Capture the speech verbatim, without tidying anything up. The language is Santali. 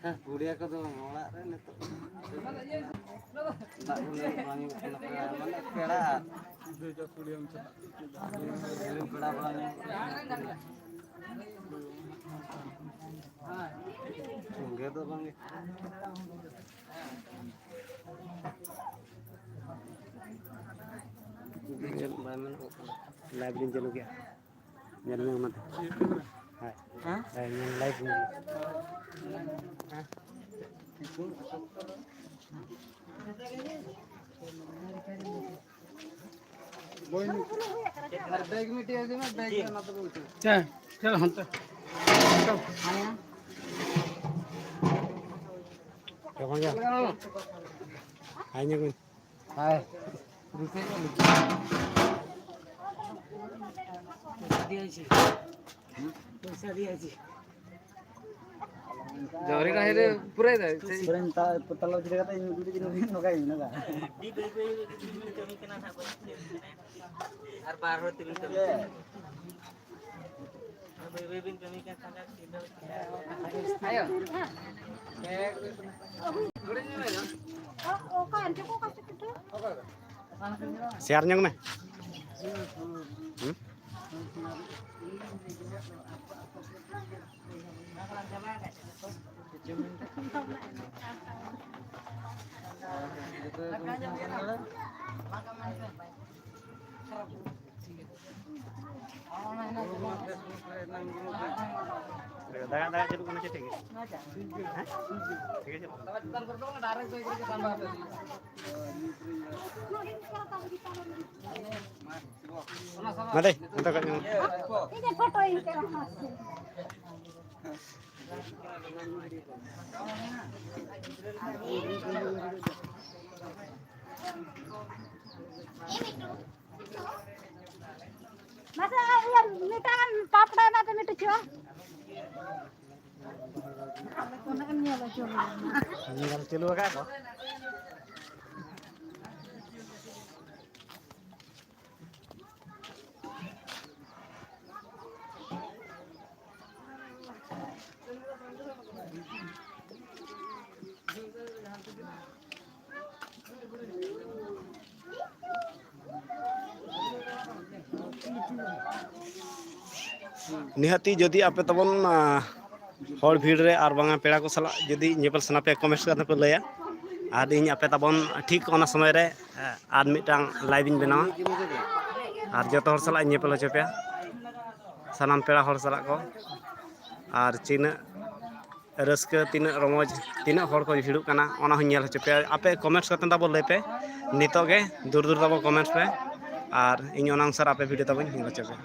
ᱦᱮᱸ, ᱠᱩᱲᱤᱭᱟ ᱠᱚᱫᱚ ᱚᱲᱟᱜ ᱨᱮ ᱱᱤᱛᱚᱜ ᱫᱟᱜ ᱠᱚ ᱧᱩ ᱵᱟᱝ ᱦᱩᱭᱩᱜ ᱠᱟᱱᱟ, ᱯᱮᱲᱟ, ᱢᱟᱱᱮ ᱯᱮᱲᱟ᱾ ᱯᱮᱲᱟ ᱵᱟᱝ ᱧᱩ᱾ ᱥᱚᱸᱜᱮ ᱫᱚ ᱵᱟᱝ ᱜᱮ᱾ ᱵᱟᱭ ᱢᱮᱱᱚᱜ ᱠᱟᱱᱟ᱾ ᱞᱟᱭᱤᱵᱷ ᱞᱤᱧ ᱪᱟᱹᱞᱩ ᱠᱮᱜᱼᱟ᱾ ᱧᱮᱞ ᱢᱮ ᱚᱱᱟᱛᱮ᱾ ᱦᱳᱭ᱾ ᱦᱮᱸ? ᱦᱳᱭ, ᱧᱮᱞ ᱞᱟᱭᱤᱵᱷ ᱧᱮᱞ ᱢᱮ᱾ ᱟᱨ ᱵᱮᱜᱽ ᱢᱤᱫᱴᱤᱡ ᱤᱫᱤ ᱢᱮ, ᱵᱮᱜᱽ ᱨᱮ ᱚᱱᱟ ᱫᱚ ᱵᱟᱹᱱᱩᱜᱼᱟ᱾ ᱪᱮ, ᱪᱮ, ᱦᱟᱱᱛᱮ᱾ ᱦᱮᱸ, ᱧᱮᱞ ᱢᱮ᱾ ᱦᱟᱭ᱾ ᱯᱚᱭᱥᱟ ᱫᱤᱭᱟ ᱡᱤ᱾ ᱯᱚᱭᱥᱟ ᱫᱤᱭᱟ ᱡᱤ᱾ ᱡᱚᱦᱨᱤ ᱨᱟᱦᱤ ᱨᱮ ᱯᱩᱨᱟᱹᱭ ᱫᱟᱭ᱾ ᱯᱩᱨᱟᱹ ᱛᱟ-, ᱛᱟᱞᱟ ᱵᱷᱤᱛᱨᱤ ᱠᱟᱛᱮ ᱤᱧ ᱩᱫᱩᱜ ᱠᱤᱫᱤᱧ, ᱱᱚᱝᱠᱟ ᱜᱮ ᱢᱮᱱᱟᱜᱼᱟ᱾ ᱟᱹᱰᱤ ᱵᱟᱹᱭ ᱵᱟᱹᱭ ᱠᱟᱹᱢᱤ ᱠᱟᱱᱟ ᱱᱟᱦᱟᱜ, ᱵᱟᱹᱧ ᱠᱟᱹᱢᱤ ᱠᱟᱱᱟ᱾ ᱟᱨ ᱵᱟᱨ ᱦᱚᱲ ᱛᱮᱵᱤᱱ ᱠᱟᱹᱢᱤ ᱠᱟᱱᱟ᱾ ᱵᱟᱹᱭ ᱵᱟᱹᱭ ᱵᱤᱱ ᱠᱟᱹᱢᱤ ᱠᱟᱱ ᱠᱷᱟᱱ ᱫᱚ ᱟᱭᱳ᱾ ᱥᱮᱭᱟᱨ ᱧᱚᱜ ᱢᱮ᱾ ᱦᱩᱸ? ᱫᱟᱜ, ᱫᱟᱜ ᱪᱟᱹᱞᱩᱜ ᱠᱟᱱᱟ ᱪᱮ? ᱴᱷᱤᱠ ᱜᱮᱭᱟ? ᱦᱮᱸ? ᱴᱷᱤᱠ ᱟᱪᱷᱮ᱾ ᱢᱟ ᱫᱮ, ᱚᱱᱛᱮ ᱠᱷᱚᱡ ᱧᱮᱞ ᱢᱮ᱾ ᱤᱧ ᱯᱷᱳᱴᱳ ᱤᱧ ᱠᱟᱱᱟ᱾ ᱢᱟᱥᱮ ᱤᱭᱟᱹ ᱢᱤᱫᱴᱟᱝ ᱜᱟᱱ ᱯᱟᱯᱲᱟ ᱮᱢᱟ ᱯᱮ ᱢᱤᱫᱴᱤᱡ ᱪᱚ᱾ ᱧᱮᱞ ᱪᱟᱹᱞᱩ ᱟᱠᱟᱫ ᱠᱚ᱾ ᱱᱤᱦᱟᱹᱛᱤ ᱡᱩᱫᱤ ᱟᱯᱮ ᱛᱟᱵᱚᱱ, ᱟ, ᱦᱚᱲ ᱵᱷᱤᱲ ᱨᱮ ᱟᱨ ᱵᱟᱝᱟ ᱯᱮᱲᱟ ᱠᱚ ᱥᱟᱞᱟᱜ ᱡᱩᱫᱤ ᱧᱮᱯᱮᱞ ᱥᱟᱱᱟ ᱯᱮᱭᱟ, comments ᱠᱟᱛᱮ ᱯᱮ ᱞᱟᱹᱭᱟ᱾ ᱟᱨ ᱤᱧ ᱟᱯᱮ ᱛᱟᱵᱚᱱ ᱴᱷᱤᱠ ᱚᱱᱟ ᱥᱚᱢᱚᱭ ᱨᱮ, ᱟ, ᱟᱨ ᱢᱤᱫᱴᱟᱝ live ᱤᱧ ᱵᱮᱱᱟᱣᱟ᱾ ᱟᱨ ᱡᱚᱛᱚ ᱦᱚᱲ ᱥᱟᱞᱟᱜ ᱤᱧ ᱧᱮᱯᱮᱞ ᱦᱚᱪᱚ ᱯᱮᱭᱟ᱾ ᱥᱟᱱᱟᱢ ᱯᱮᱲᱟ ᱦᱚᱲ ᱥᱟᱞᱟᱜ ᱠᱚ᱾ ᱟᱨ ᱛᱤᱱᱟᱹᱜ ᱨᱟᱹᱥᱠᱟᱹ, ᱛᱤᱱᱟᱹᱜ ᱨᱚᱢᱚᱡᱽ, ᱛᱤᱱᱟᱹᱜ ᱦᱚᱲ ᱠᱚ ᱵᱷᱤᱲᱚᱜ ᱠᱟᱱᱟ, ᱚᱱᱟ ᱦᱚᱸᱧ ᱧᱮᱞ ᱦᱚᱪᱚ ᱯᱮᱭᱟ᱾ ᱟᱯᱮ comments ᱠᱟᱛᱮ ᱛᱟᱵᱚ ᱞᱟᱹᱭ ᱯᱮ, ᱱᱤᱛᱚᱜ ᱜᱮ ᱫᱩᱨ ᱫᱩᱨ ᱛᱟᱵᱚ comments ᱯᱮ, ᱟᱨ ᱤᱧ ᱚᱱᱟ ᱚᱱᱩᱥᱟᱨ ᱟᱯᱮ video ᱛᱟᱵᱚᱧ ᱧᱮᱞ ᱦᱚᱪᱚ ᱯᱮᱭᱟ᱾